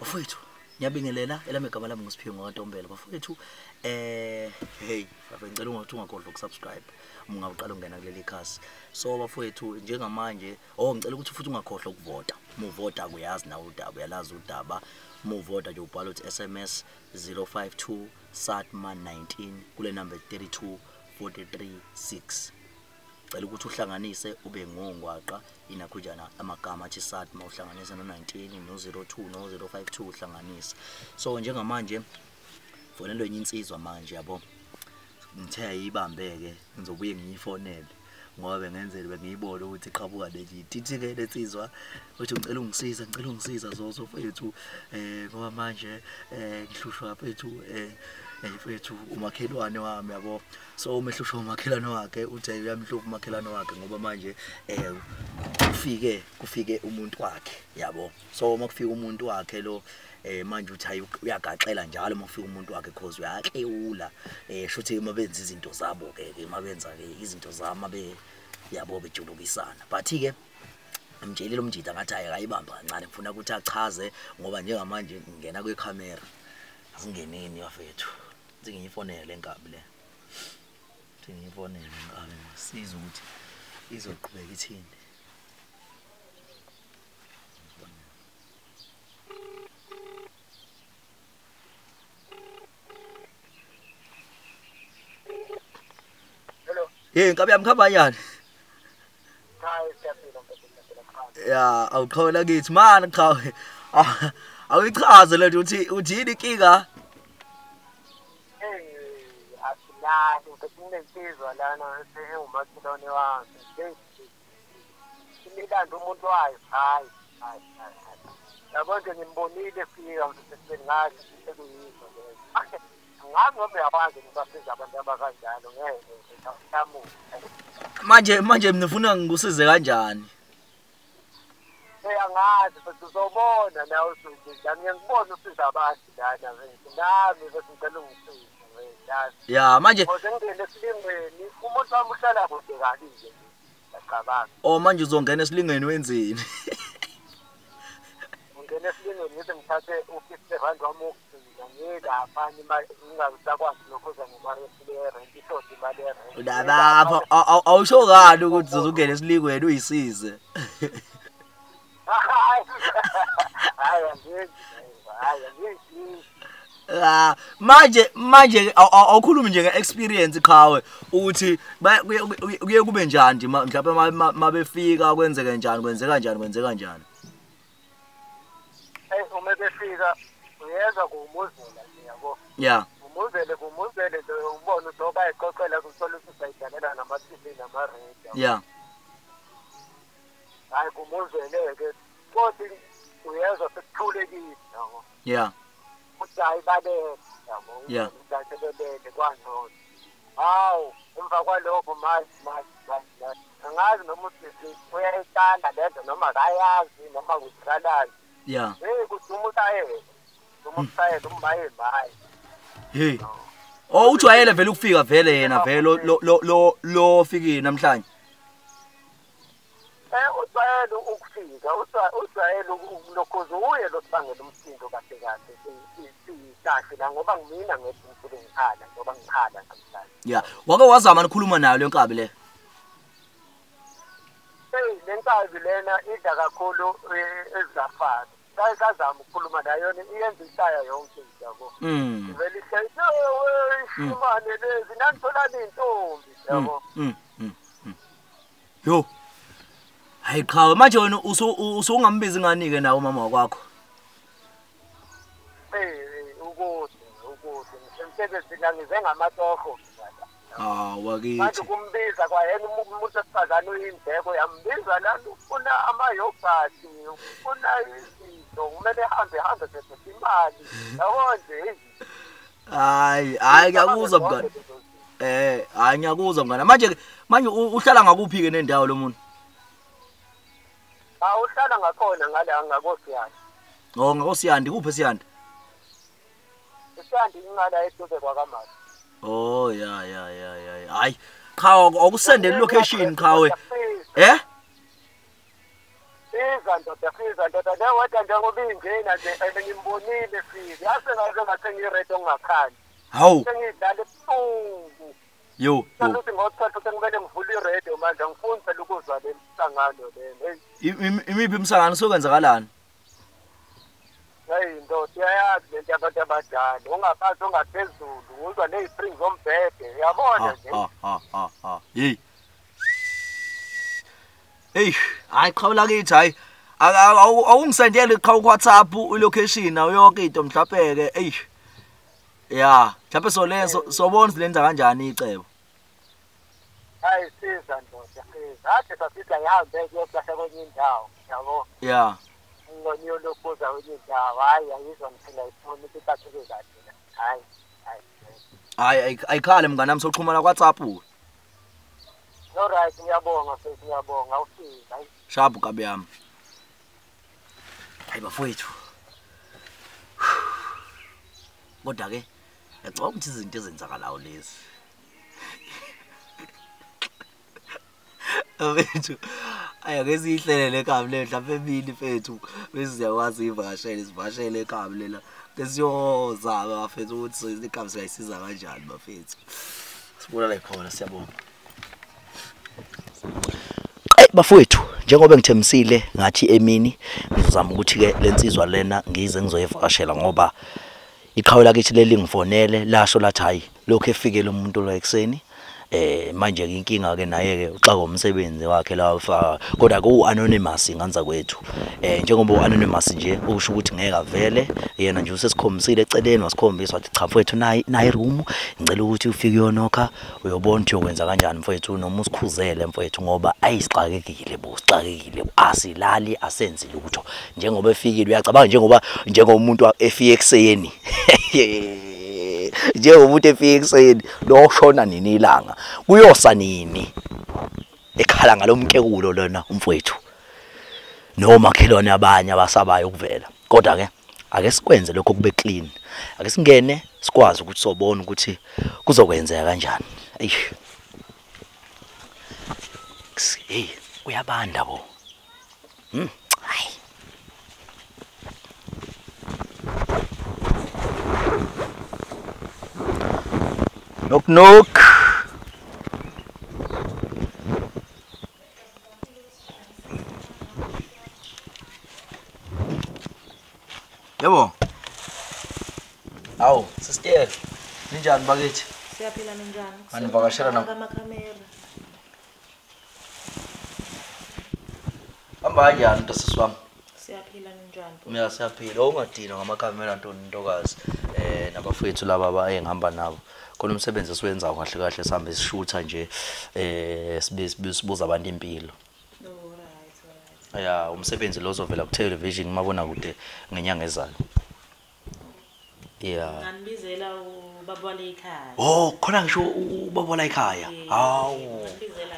Bafowethu, ngiyabingelela elami igama lami nguSiphiwe ngokaNtombela. Bafowethu, hey, ngicela ungathi ungakhohlwa ukusubscribe uma ungaqala ukungena kuleli khasi. So bafowethu njengamanje, ngicela ukuthi futhi ungakhohlwa ukuvota. Uma uvota uyazi nawe udaba, uyalazi udaba. Uma uvota nje ubhala uthi SMS 052 SATMA 19 kule number 32436. Cela ukuthi uhlanganise ube ngongwaqa inakhujana amagama athi SATMA uhlanganise no 19 no 02 no 052 uhlanganise. So njengamanje fonelwe enye insizwa manje yabo. Ngithe ayibambeke ngizobuye ngiyifonele ngoba bengenzele bengiyibona ukuthi iqhamuka nje ithi ke lensizwa uthi ngicela ungisiza ngicela ungisiza zozo mfethu ngoba manje ngihlushwa mfethu mfethu umakhelwane wami yabo. So umehlushwa umakhelwane wakhe uthe uyamhlupha umakhelwane wakhe ngoba manje kufike umuntu wakhe yabo. So uma kufika umuntu wakhe lo manje uthi uyagaxela njalo uma kufika umuntu wakhe cause uyaklewula shuthi uma benza izinto zabo ke uma benza ke izinto zami be yabo bejulukisana. But ke ngimtshelile umjida ngathi ayibamba kancane ngifuna ukuthi achaze ngoba njengamanje ngingena kwicamera asingeneni bafethu. Ngiyifonele enkabi le. Ngiyifonele enkabi siza ukuthi izoqhubeka ithini. Hello. Hey, nkabi yami khamba kanjani? Hayi siyaphila mfethu. Ya, awuqhawela kithi mana qhawe. Awuyichaze lento uthi uthini inkinga? Asilali mfethu nginensizwa lana engumakhelwane wami. Imilando umuntu wayo hayi hayi. Yabo nje ngimbonile efika mfethu ngathi sekuyizwa leyo. Ngazi ngoba uyakwazi ukubasiza abantu abakanjalo ngeke ngisamuka. Manje mina ufuna ngikusize kanjani? Angazi futhi uzobona nawe usizana ngiyakubona usiza abantu lana nami futhi ngicela ungisize. Ya manje ngizongena esilingweni umuntu wami uhlala kude kabi nje ngiyacabanga. Manje uzongena esilingweni wenzeni? Ungena esilingweni ngize ngithathe u50 rand wami wokugcina ngilapha imali ngingasakwazi lokho ngemali ye-rent ishoda imali ye-rent. Ulapha awusho kani ukuthi uzongena esilingweni uyisize? Hayi manje awukhulumi nje nge-experience qhawe ukuthi kuye kube njani nje mhlawumbe mabefika kwenzeke njani kwenzeka njani kwenzeka njani. Uma befika uyeza kumuzela nje yabo. Yeah. Umuzele nje ubone ukuthi bayixoxela kuthola ukuthi bayidlalela nama-TV nama-radio. Yeah. Hayi kumuzele ke kodwa uyezwa sekuthulekile yabo. Yeah. Uthi hayi balele yabo. Yeah. Udathelelele kwangcono. Hawu emva kwalokho manje angazi noma uthi uyayithanda lento noma akayazi noma kuzikalazi. Yeah. Hey kuthi umuntu ayele. Umuntu ayele umbaye bayi. Hey. Ujwayele vele ukufika vele yena vele lo fikile namhlanje. Ujwayele ukufika, ujwayele ukulokhoza uye lo sibangela umsindo kahle kahle sikahle la ngoba ngimina ngedwa ngisuke ngikhala ngoba ngikhala namhlanje. Yeah, wake wazama ukukhuluma nayo lenkabi le? Hey, lenkabi lena idla kakhulu ezafana. Sayizama ukukhuluma nayo iyenza ihlaya yonke into yabo. Vele ihlaya ishimane lezi nantholana intombi yabo. Yo. Hayi qhawe manje wena usungambizi ngani ke nawe umama wakwakho? Ukude ngisemsebenzini ngize ngamatoho. Wakithi. Manje kumbiza kwayena umuntu wesifazane uyindleko yambiza lana ufuna ama-yogurt ufuna izinto kumele hambe sephethe imali yabo nje. Hayi ngiyakuzwa mngani. Hayi ngiyakuzwa mngani. Manje uhlala ngakuphi ke nendawo lo muntu? Uhlala ngakhona ngale ngakosiyandi. Ngakosiyandi kuphi esiyandi? Isiyandi ingala eduze kwaKamasi. Ya. Hayi qhawe akusendele location qhawe. Siza ndoda, siza ndoda. Le weda njengoba injena nje ngimbonile siza. Yase ngaze ngathi ngiredo ngingakhali. Hawu. Sengidlala ebusuku. Yo. Ukuthi ngothatha sengibele ngivula iradio manje ngifuni phela ukuzwa le mhlangano le. Imiphi imhlangano sokwenzakalani? Hey ndoda uyayazi lento yabantu abadala. Ungaphansi ungaphezulu, uzwa nezipring zombhede. Uyabona nje. Ha. Hey. Hey, hayi qhawula kithi hayi. Awungisendele qhawu ku WhatsApp ilocation nayo yonke into mhlawumbe ke. Hey. Ya, mhlawumbe soleso sobona silenza kanjani icebo. Hayi siza ndoda, siza. Ade sasithi ayihambe kuyoqasha kwenye indawo, yabo. Ya. Ngoniyo lokuza kwenye indawo, hayi ayizwa ngiphila ifoni iphatheke kahle. Hayi, hayi. Hayi ayikhale mngani wami soxhumana ku WhatsApp. All right, ngiyabonga mfethu, ngiyabonga usiza. Shabu kabi yami. Hayi bafowethu. Kodwa ke ngiyacabanga ukuthi izinto ezenzakalayo lezi. Mfethu, ake siyihlelele kabi le mhlawumbe emini mfethu bese siyakwazi ivakashele sivashele kabi lela. Besiyozama bafethu ukuthi ikabi siyayisiza kanjani bafethu. Sibona la khona siyabonga. Bafowethu njengoba ngithembisile ngathi emini ngizozama ukuthi ke lensizwa lena ngize ngizoyivakashela ngoba iqhawe lakithi leli ngifonele lasho lathi hayi lokho efikele umuntu lo ekseni manje ke inkinga ke naye ke uxaka umsebenzi wakhe la kodwa ku anonymous nganza kwethu njengoba u anonymous nje usho ukuthi ngeke avele yena nje usesikhombisile eceleni wasikhombisa wathi cha mfowethu nayi room ngicela ukuthi ufike uyonokha uyobona ukuthi uyokwenza kanjani mfowethu noma usikhuzele mfowethu ngoba ayisixakekile bo sixakekile asilali asenzi lutho njengoba efikile uyacabanga njengoba njengomuntu efike ekseni njengomuntu efike ekseni lo shona nini ilanga kuyosa nini ekhala ngalomkekulo lona umfowethu noma khelwane abanye abasabayo ukuvela kodwa ke ake sikwenze lokho kube clean ake singene sikwazi ukuthi sobona ukuthi kuzokwenzeka kanjani. Eish hey kuyabanda bo. Hayi knock knock. Yebo. Awu, sister. Ninjani bakithi? Siyaphila ninjani? Anivakashela na amakhamera. Hamba kanjani nto wami? Siyaphila ninjani? Mina siyaphila. Ungadinwa ngamakhamera ntoni ntokazi. Nabafethu laba engihamba nabo. Khona umsebenzi esiwenzayo kahle kahle sihambe sishutha nje sibuza abantu impilo. Alright, alright. Ya, umsebenzi lo ozovela ku television mabona kude ngenyanga ezayo. Yeah. Nganibizela ubaba wale ekhaya. Oh, khona ngisho ubaba wale ekhaya. Hawu.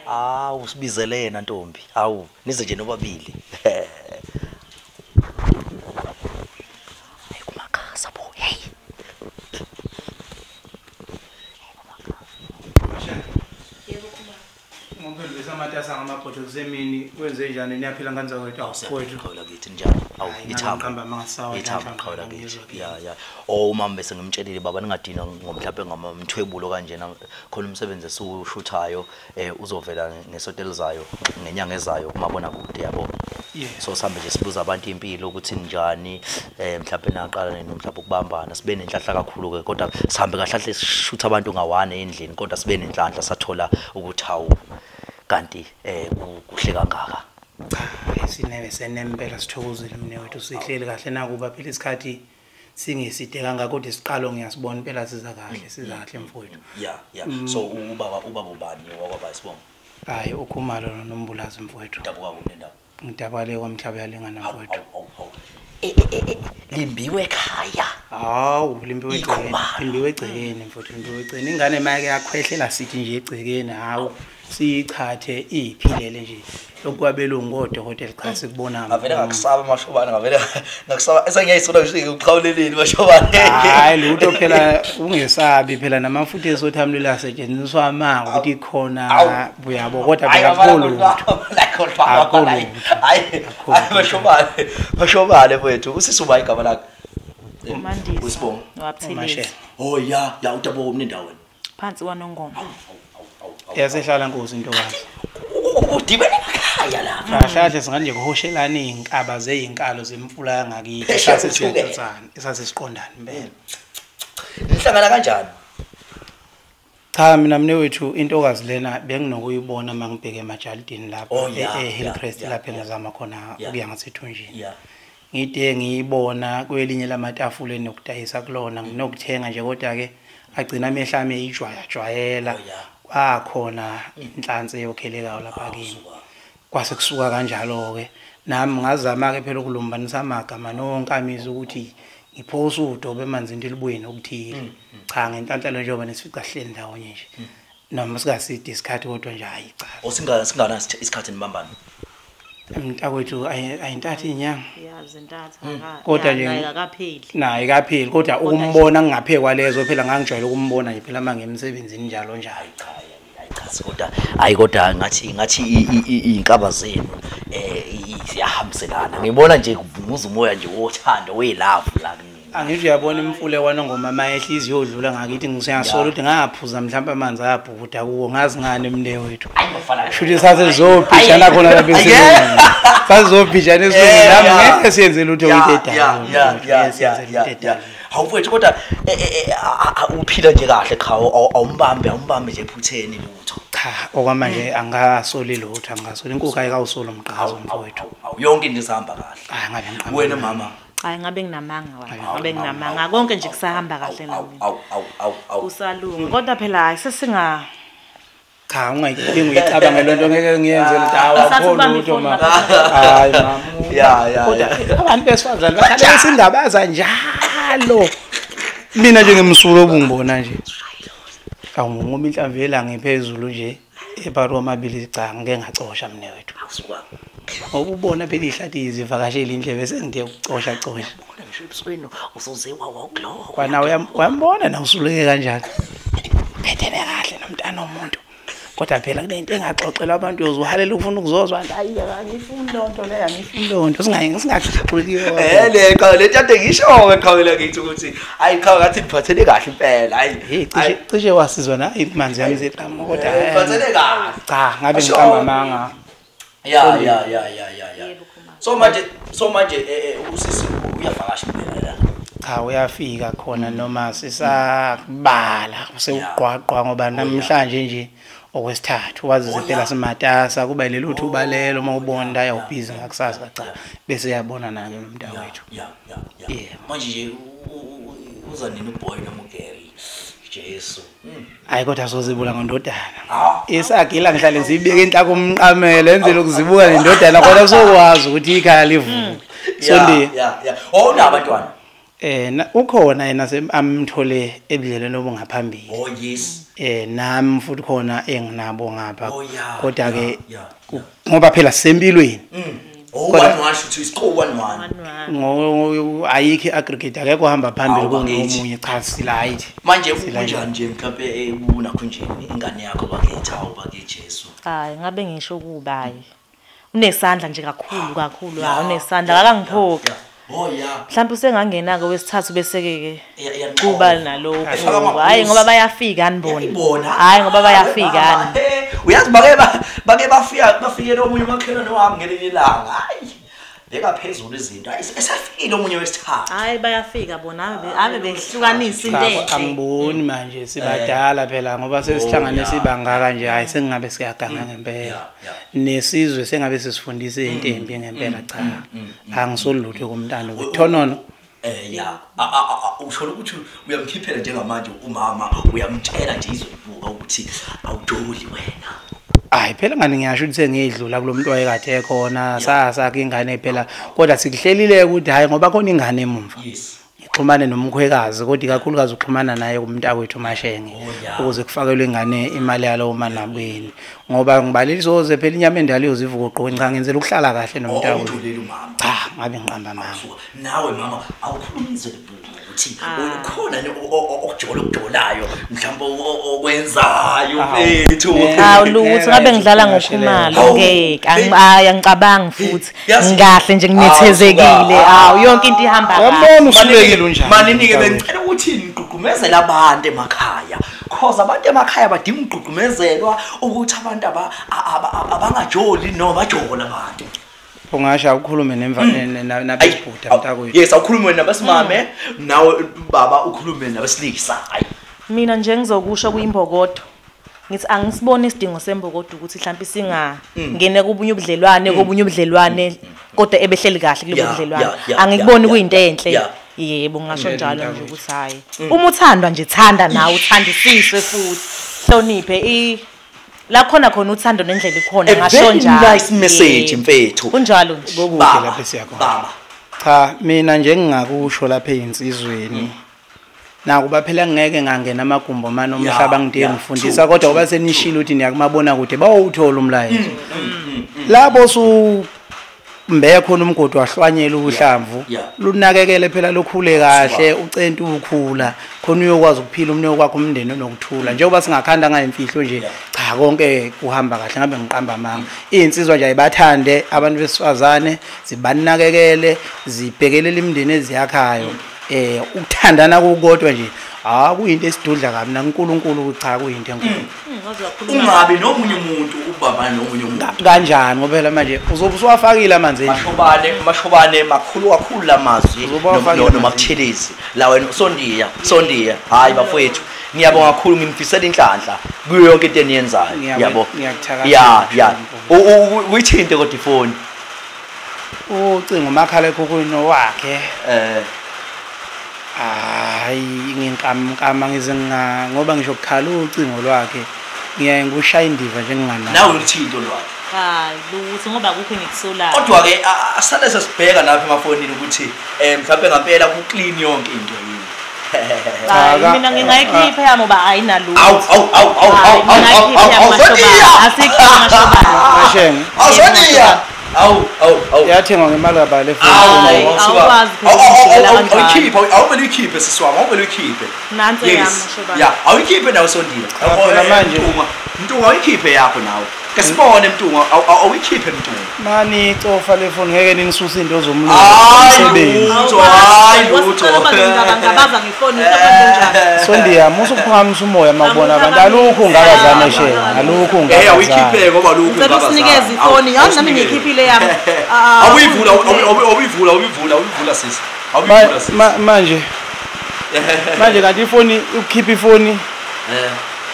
Hawu, sibizele yena ntombi. Hawu, nize nje nobabili. Hayi kumakasa bo. Hey. Yebo kuma. Ngomphendulisa amatasa ngamabhodlo kusemini wenze njani niyaphila nganza kwethu awukwethu qhawula kithi njani awu ithamba ithamba qhawula kithi ya ya oh umama bese ngimtshelile baba ningadinwa ngomhlawumbe ngamthwebulo kanjena khona umsebenzi esiwushuthayo uzovela ngesonto elizayo ngenyanga ezayo kumabona kude yabo. So sihambe nje sibuza abantu impilo ukuthi njani mhlawumbe naqala nini mhlawumbe ukubambana sibe nenhlanhla kakhulu ke kodwa sihambe kahle kahle sishutha abantu ngawane endlini kodwa sibe nenhlanhla sathola ukuthi hawu kanti kuhle kangaka. Cha sinebe senempela sithokozile mina wethu sihleli kahle nakuba phela isikhathi singeside kangaka kodwa isiqalo ngiyasibona impela siza kahle siza kahle mfowethu. Yeah yeah so ubaba ubani wakwaba isibongo? Hayi ukhumalo nombulazi mfowethu. Dabuka kuphi nendawo? Ngidabale kwamhlaba yalengana mfowethu. Limbiwe ekhaya. Hawu limbiwe egcekeni. Limbiwe egcekeni mfowethu limbiwe egcekeni. Ingane mayike yakhwehlela sithi nje egcekeni hawu siyichathe iphilele nje. Lokwabelungu odokotela cha sikubona. Ngavele ngakusaba Mashobane, ngavele ngakusaba esengiyayisona ngisho ngikuqhawuleleni Mashobane. Hayi lutho phela ungesabi phela namafutha esothamlilo asetshenziswa amanga ukuthi khona uyabo kodwa bekakhulu lutho. Hayi Mashobane, Mashobane mfethu usisi uba igama lakhe. Umandisa. Usibongo. Wabuthelezi. Oh ya, ya utabo umnindaweni. Phansi kwaNongoma. Yasehlala Nkosi intokazi. Udibene emakhaya lapha. Kahle singanje kuhoshelana izinkaba zezinkalo zemfula yangakithi esasesiyaxoxana esasesiqondana impela. Nihlangana kanjani? Cha mina mnewethu intokazi lena benginokuyibona mangibheke emajalidini lapha eHillcrest lapha engizama khona ukuya ngasethunjini. Ngide ngiyibona kwelinye lamatafula enokudayisa kulona nginokuthenga nje kodwa ke agcina amehla ami eyijwayajwayela kwakhona inhlansi eyokhelekayo lapha kimi. Kwase kusuka kanjalo ke nami ngazama ke phela ukulumbanisa amagama nonkamisa ukuthi ngiphosa udobe emanzini libuye nokuthile. Cha ngenhlanhla njengoba nesifica sihleli ndawonye nje noma singaside isikhathi kodwa nje hayi cha. Osingana isikhathi nibambana mntakwethu ayintatha inyanga. Yazi intatha kodwa nje ayikapheli. Naye kapheli kodwa ukumbona ngingaphekwa lezo phela ngangijwayele ukumbona nje phela manje emsebenzini njalo njalo. Cha hayi kodwa hayi kodwa ngathi izinkaba zenu ziyahambiselana. Ngibona nje kuvunguza umoya nje wothando we-love la kunini. Angisho uyabona imfule kwaNongoma mayehla iziyodlula ngakithi ngisengasola ukuthi ngaphuza mhlawumbe amanzi ayabhukuda kuwo ngazi ngani mnewethu. Shuthi sasizobhijana khona lapha esilungwini. Sasizobhijana esilungwini nami ngeke siyenze lutho into edala. Ya. Hawu mfowethu kodwa uphila nje kahle cha awumbambe nje ephutheni lutho. Cha okwamanje angasoli lutho angasoli inkukhu ayikawusoli umqhazo mfowethu. Yonke into isahamba kahle. Hayi ngabe ngiqamba. Wena mama Hayi ngabe nginamanga wena, ngabe nginamanga konke nje kusahamba kahle nami. Usalunga kodwa phela hayi sesinga cha ungayidingi uyicabange lento ngeke ngiyenze lento awukho lutho ma. Hayi mama. Ya. Kodwa abantu besifazane bakhala indaba zanjalo. Mina nje ngimsulo obungibona nje. Awungoma inhlamvu yelanga iphezulu nje ebaro amabili cha ngeke ngacosha mina wethu. Ngoba ubona phela ihlathi izivakashela indlebe sengiye ukucosha cosha. Ubona ngisho ebusweni usuziwa wawuglow. Kwana uyambona na usuleke kanjani. Phethene kahle nomntana womuntu. Kodwa phela kunento engaxoxelwa abantu uyozuhalela ufuna ukuzozwa nje hayi angifuni lonto leyo angifuni lonto singaxoxeliwe. Le cha le nto ngisho ke qhawela ngithi ukuthi hayi cha ngathi niphathele kahle impela hayi cishe wasizwa na imanzi yami zeqhamuka kodwa niphathele kahle. Cha ngabe ngiqamba amanga. Ya. So manje usisi uyavakasha impela la. Cha uyafika khona noma sisakubala usewugqwaqwa ngoba namhlanje nje okwesithathu wazize phela simatasa kuba lelo thuba lelo uma ubona ayawubhizi ngakusasa cha bese yabona nake umntana wethu. Ya. Manje nje uza nini uboy noma ugirl? Jesu. Hayi kodwa sozibula ngondodana. Isagila ngihlale ngizibeke enhla komqamelo enzele ukuzibuka nendodana kodwa sokwazi ukuthi ikhaya livuke. Sondiye. Ya. Oh unabantwana. Ukhona yena amthole ebudlelweni obungaphambili. Oh yes. Nami futhi khona enginabo ngapha. Kodwa ke ngoba phela sisempilweni. Oh 1-1 shuthi iscore 1-1. Ngo ayikho aggregate akekho hamba phambili kunomunye cha silight. Manje kunjani nje mhlawumbe unakho nje ingane yakho bakithi awu bakithi Jesu. Hayi ngabe ngisho kuba hayi. Unesandla nje kakhulu kakhulu hayi unesandla akangiphoqa. Oh yeah. Mhlawumbe usengangena ke wesithathu bese ke kuba nalokho. Hayi ngoba bayafika anibona. Hayi ngoba bayafika ani. Uyazi bake bafika bafikele omunye umakhelwane wami ngelinye ilanga. Hayi. Beka phezulu izinto. Esafikile omunye wesithathu. Hayi bayafika bona ave behlukanisa into enhle. Angiboni manje sibadala phela ngoba sesihlangane sibangaka nje hayi sengingabe siyaganga ngempela. Nesizwe sengabe sisifundise into embi ngempela cha. Angisoli lutho kumntana ukuthonono. Ya usho ukuthi uyamkhiphela njengamanje umama uyamtshela nje izoyibuka ukuthi awudoli wena. Hayi phela ngani ngiyasho ukuthi sengidlula kulomuntu wayekade ekhona sasakhe ingane phela kodwa sikuhlelile ukuthi hayi ngoba khona ingane emumva. Yes. Ngixhumane nomkhwekazi kodwa ikakhulukazi uxhumana naye kumntakwethu Mashenge ukuze kufakelwe ingane imali yalo manabweni Ngoba ngibalile soze phela inyama endala iyozivuka uqoqa cha ngenzela ukuhlala kahle nomntakwethu. Ujulile umama. Cha ngabe ngiqamba mama. Nawe mama awukhulumise ukuthi ukhona okujola okujolayo mhlawumbe okwenzayo mfethu. Hawu lutho ngabe ngidlala ngokhumalo ngeke angicabangi futhi ngikahle nje nginethezekile. Hawu yonke into ihamba kahle. Yabona usulekile unjani. Maninike bengicela ukuthi nigqugqumezele abantu emakhaya. Cause abantu emakhaya badinga ukugqugqumezelwa ukuthi abantu abangajoli noma bajola abantu. Ungasho ukhulume nemva nabesibhuda mntakwethu. Yes, awukhulume nabesimame nawe baba ukhulume nabesilisa. Hayi. Mina nje ngizokusho kuyimbokodo. Ngithi angisiboni isidingo sembokodo ukuthi mhlawumbe singangena kubunye ubudlelwane kobunye ubudlelwane kodwa ebehleli kahle kulobo budlelwane. Angikuboni kuyinto enhle. Yebo ngisho njalo nje ukuthi hayi. Uma uthandwa nje thanda nawe uthandisiswe futhi. Hloniphe la khona khona uthando nendlela ikhona ngasho njalo. Nice message mfethu. Kunjalo nje. Kokuhle lapha siyakhona. Baba. Cha mina nje ngingakusho lapha einsizweni. Nakuba phela ngeke ngangena amagumbo manje omhlaba ngide ngifundisa kodwa ngoba senishilo ukuthi niyakumabona kude bawuthola umlayezo. Labo su mbe khona umgodi wahlwanyela uhlamvu lunakekele phela lokhule kahle ucente ukhula khona uyokwazi ukuphila umneko kwakho umndeni onokuthula njengoba singakhanda ngayimfihlo nje cha konke kuhamba kahle ngabe ngiqamba amanga. Izinsizwa nje ayibathande abantu besifazane zibanakekele zibhekelele imindeni eziyakhayo. Ukuthandana kukodwa nje kuyinto esidudla kabi naNkulunkulu cha kuyinto enkulu. Ungabi nomunye umuntu ubaba nomunye umuntu kanjani ngoba phela manje uzobe usuwafakile amanzi mashobane mashobane makhulu kakhulu lamazwi noMaButhelezi la wena sondiya hayi bafowethu ngiyabonga kakhulu ngimfisela inhlanhla kuyo yonke into eniyenzayo yabo ya uyithinte kodwa ifoni ucingo umakhala ekhukhwini wakhe hayi nginkamkama ngize ngoba ngisho kukhala ucingo lwakhe ngiyaye ngikushaya indiva nje nginganayo nawe ulithinto lwakhe. Hayi lutho ngoba akukho engikusolayo kodwa ke asale sesibheka lapha emafonini ukuthi mhlawumbe ngempela ku clean yonke into yini. Hayi mina ngingayikhipha yami ngoba ayinalutho. Awu awu awu awu awu awu asikhipha mashobane mashenge awusoniya awu awu awu yathengwa ngemali kabale futhi awukwazi awukhipha awumele uyikhiphe sisi wami awumele uyikhiphe nansi yami mashobane ya awuyikhiphe nawe sondiya phela manje Mntungwa awuyikhiphe yakho nawe ke sibone Mntungwa awuyikhiphe Mntungwa mani icofa le phone ngeke nisuse into zomlungu umsebenzi hayi lutho ngabaza ngefoni kanjani sondiya musu kuphakamisa umoya makubona abantu alukho ungabazana shela alukho ungabazana awuyikhiphe ngoba lokhu ngicela usinikeze ifoni yazi nami ngiyikhiphile yami awuyivula awuyivula awuyivula awuyivula sisi awuyivula sisi manje manje kanti ifoni ukukhipha ifoni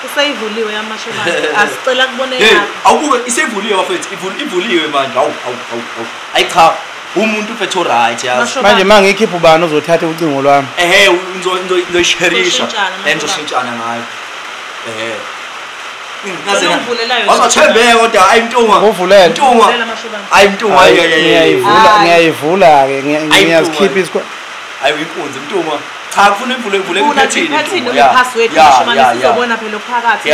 useyivuliwe yamashobane asicela kubone yakho awubuke isevuliwe bafethu ivuliwe manje awu awu awu ayi cha umuntu mfethu right yazi manje mangikhipha ubani uzothatha ucingo lwami ehe ngizoyisherisha ngizoshintshana ngayo ehe wazothembeka kodwa ayi Mntungwa uvulele Mntungwa ayi Mntungwa ngiyayivula ngiyayivula ke ngiyazikhipha isikho ayi inkunzi Mntungwa cha kufuna imvule ivule iphathini une-password mashobane sizobona phela okuphakathi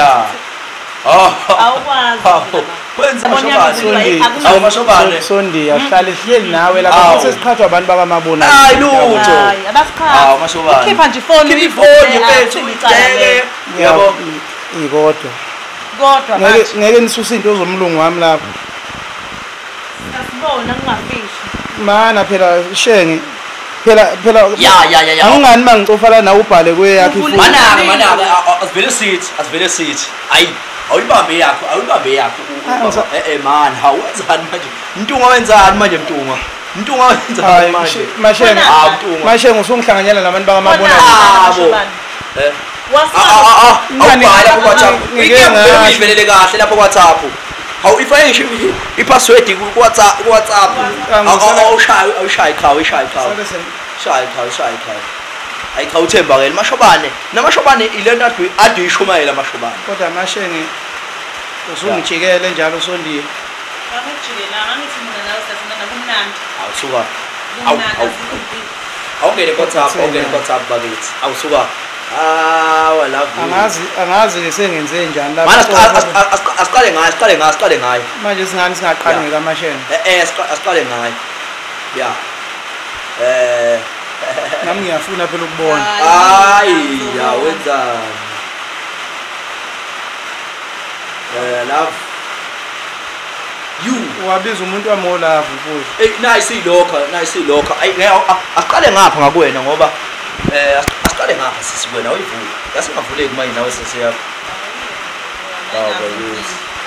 awukwazi wenza mashobane awu mashobane sondiya hlale sihleli nawe lapha sesiqhathwa abantu bakamabona hayi lutho hayi abasiqhathi hawu mashobane ukhipha nje ifoni ifoni mfethu uyibheke yabo ikodwa kodwa manje ngeke nisuse into zomlungu wami lapha asibona kungafishi mana phela shenge phela phela ya angingani mangicofa la nawe ubhale kweyakho ifoni manaka asivele sithi ayi awuyibambe yakho awuyibambe yakho man hawenzani manje Mntungwa wenzani manje Mntungwa Mntungwa wenzani manje mashenge mashenge usungihlanganyela nabantu bakamabona abo awubhala ku WhatsApp ivelele kahle lapho ku WhatsApp hawu ifake ngisho i-password ku WhatsApp awushayi awushayi cha awushayi cha shayi cha shayi cha ayi cha uthembakele mashobane namashobane ilento ade uyishumayela mashobane kodwa mashenge usungijikele njalo sondiye angikujikelanga ngithi mina nawe sasina kumnandi awusuka awungene ku WhatsApp awungene ku WhatsApp bakithi awusuka Ah, I love you. Angazi sengenze njani lapha. Manje asiqale ngayo. Manje singani singaqali ngekamashenge. Asiqale ngayo. Yeah. Nami ngiyafuna phela ukubona. Hayi, ya wenzani? Love you. Wabiza umuntu wami olove mfowethu. Eh, nice lokho. Ayi asiqale ngapha ngakuwena ngoba asiqale ngapha sisi kuwena awuyivuli. Yasingavuleki manje nawe sisi yakho.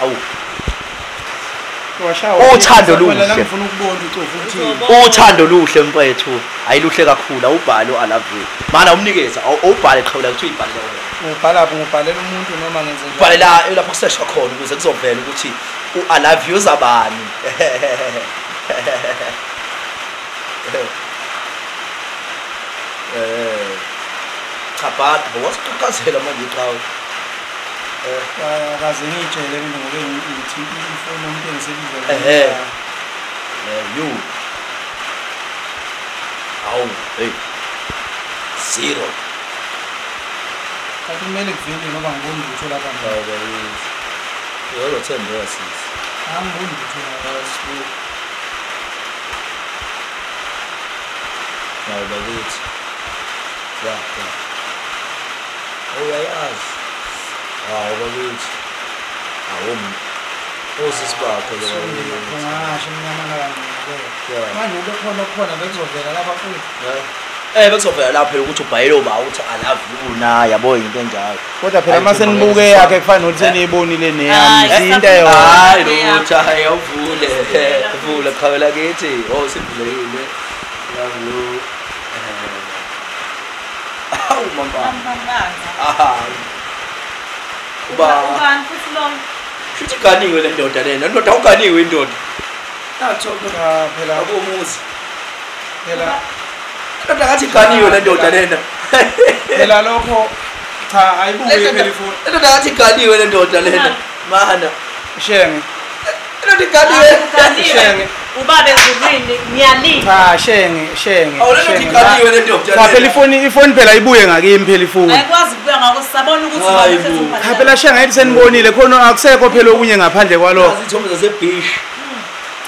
Awu. Uthando luhle. Ngifuna ukubona ucofu uthini. Uthando luhle mfethu. Ayiluhle kakhulu awubhale I love you. Mana umnikeza awubhale qhawula ukuthi uyibhalele wena. Ngibhala ngibhalela umuntu noma ngenze njani? Ubhalela lapho kuseshwa khona ukuze kuzovela ukuthi u I love you zabani. Cha bhala wasiqhaqhazela manje iqhawe. Akaze ngitshele mina ngobe ngithi ifoni umuntu engisebiza. You. Awu, hey. Zero. Kanti kumele kuvele ngoba ngiboni lutho lapha manje. Uyothembeka sisi. Angiboni lutho lapha. Nawu bakithi. Ya. Uyayazi. Hawu bakithi. Awu osisi bakho lo. Ngasho mnyamana kancane. Manje ube khona bekuzovela lapha futhi. Bekuzovela lapha ukuthi ubhayele uba uthi I love you na yabo into enjalo. Kodwa phela mase nibuke yakhe kufanele ukuthi seniyibonile neyami into eyodwa. Hayi lutho ayawuvule. Vula qhawela kithi. Oh sivulekile. Love you. Awu mama. Uba ubani futhi lo? Futhi ganiwe le ndoda lena. Ndoda uganiwe indoda. Natho phela akumuzi. Phela ndoda ngathi ganiwe le ndoda lena. Phela lokho cha ayibuye phela ifoni. Ndoda ngathi ganiwe le ndoda lena. Mana. Shenge. Ndoda iganiwe. Shenge. Ubaba ezulwini ngiyalinda. Cha shenge. Awu le ndoda iganiwe le ndoda. Cha phela ifoni phela ibuye ngakimi phela ifoni. Ayikwazi ukubuya ngakho sisabona ukuthi ubaba. Cha phela shenge ayithi senibonile khona akusekho phela okunye ngaphandle kwalokho. Izithombe zasebeach.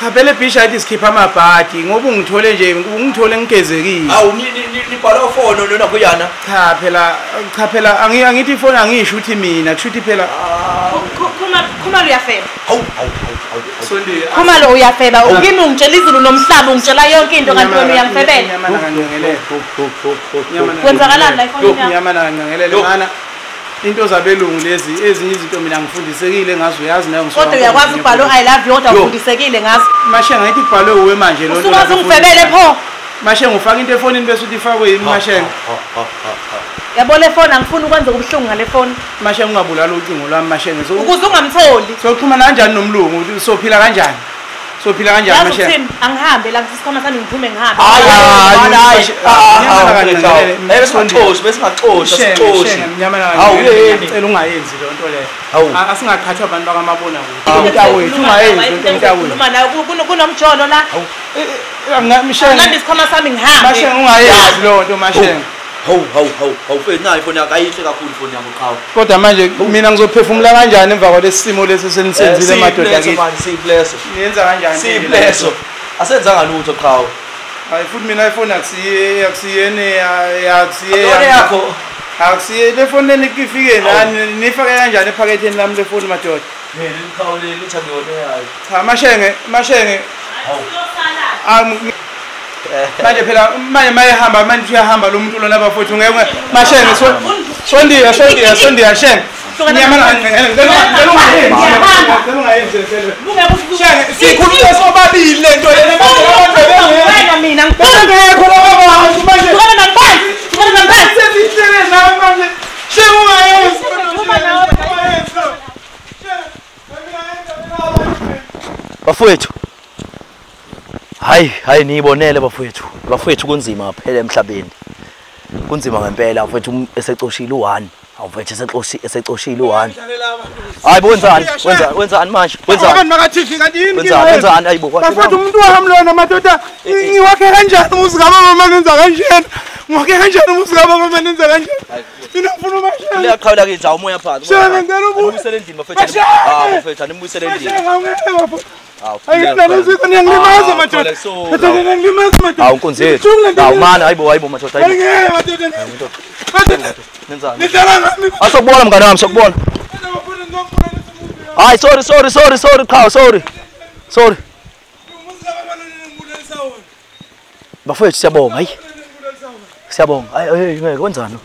Cha phela ebeach ayithi sikhipha amabhadi ngoba ungithole nje ungithole ngigezekile. Awu nibhala ufoni lona kuyana. Cha phela angithi ifoni angisho ukuthi mina kusho phela Khumalo uyafeba. Hawu. Sondiya. Khumalo uyafeba. Kimi ungitshela izulu nomhlaba ungitshela yonke into kanti wena uyangifebela. Nyamana kancengelele. Kwenzakalani la ifoni yakho? Nyamana kancengelele mana. Into zabelungu lezi ezinye izinto mina ngifundisekile ngazo uyazi nayo ngisuka. Kodwa uyakwazi ukubhala I love you kodwa ufundisekile ngazo. Mashenge ngithi kubhalwe uwe manje lo nto. Usukaze ungifebele pho. Mashenge ufaka into efonini bese uthi ifakwe yini Mashenge. Yabo le phone angifuni ukwenza ubuhlungu ngale phone. Mashenge ungabulala ucingo lwami Mashenge. Ukuze ungamtholi. Soxhumana kanjani nomlungu? Sophila kanjani? Sophila kanjani Mashenge? Yazi angihambe la ngisikhwama sami ngiphume ngihambe. Hayi. Besingaxoshi sixoshi. Ngicela ungayenzi le nto leyo. Asingaqhathwa abantu bakamabona kude. Mntawethu ungayenzi into mntawethu. Khuluma nawe kunomjolo la. Mashenge. Ngilanda isikhwama sami ngihambe. Mashenge ungayenzi lo nto Mashenge. Hawu mfethu nayo ifoni yakho ayihle kakhulu ifoni yakho qhawe. Kodwa manje mina ngizophefumula kanjani emva kwalesi simo lesi senisenzile madoda kithi? Siyipleso. Niyenza kanjani? Siyipleso. Asenzanga lutho qhawe. Hayi futhi mina ifoni akusiyene akusiye yakho. Akusiye le foni leni ifike nani nifake kanjani ephaketheni lami le foni madoda? Leli qhawe leli lithi akuyona yayo. Cha Mashenge. Hawu. Manje phela manje mayehamba manje uyahamba lo muntu lona bafowethu ngeke Mashenge sondiya Shenge. Nyamana ngicela ungayenzi Shenge sikhuluma sobabili lento yena manje abantu wena mina ngekho laba bantu manje ngibona nami sesihlele nawe manje Shenge ungayenzi. Bafowethu Hayi niyibonele bafowethu. Bafowethu kunzima phela emhlabeni. Kunzima ngempela bafowethu esecoshile u1. Awufethu esecoshile u1. Hayi bo wenzani manje? Wenzani? Abantu makaTV kanti yini ke? Wenzani hayibo? Bafowethu umuntu wami lona madoda ngiwakhe kanjani umuzi kababa manje nenza kanjena? Ngwake kanjani umuzi kababa manje nenza kanjani? Mina ngifuna uMashenge. Liyaqhawula kithi hawu umoya phansi. Shenge ngicela ubuye. Animbuyisele endlini bafethu. Ah bafethu animbuyisele endlini. Hawu. Ayinaluzito niyangilimaza madoda. Madoda niyangilimaza madoda. Hawu nkunzi yethu. Hawu mana hayibo hayibo madoda hayibo. Ngeke madoda. Madoda. Nenzani? Nidlala ngami. Asokubona mngane wami sokubona. Hayi sorry sorry sorry sorry qhawe sorry. Sorry. Bafethu siyabonga hayi. Siyabonga. Hayi hey ngeke kwenzani?